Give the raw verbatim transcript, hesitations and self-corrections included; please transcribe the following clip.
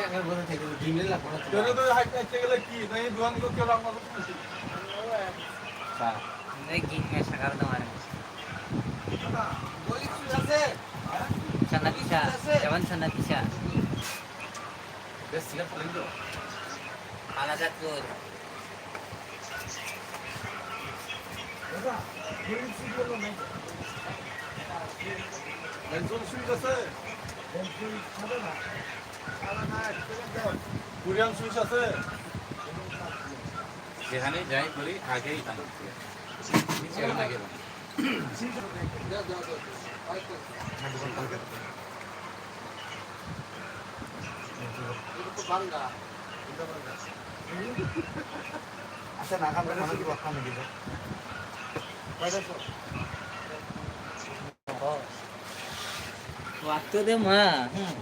আমি বলে থাকি, দিনে লাভ করে। তোরা তো হাঁটতে হাঁটতে গেলে কি? না, এই দোকানগুলো কেউ রান্না করতে পারছে? আচ্ছা। এই গিন্নি সাকার দাও আর। দই চুল আছে? চানা পিঠা, যেমন চানা পিঠা। বেশ, সিগারেট ফেলেন তো। আলাদা তোর। দাদা, দই চুল হলো না। একজন সুইচ আছে? কোরিয়ান সুইচ আছে? যেখানে যাই করি, আগেই আনো। সেখানে আগে বানাই। আচ্ছা, না খান, খান দিব, খান দিব। Waktu dia mah, hmm.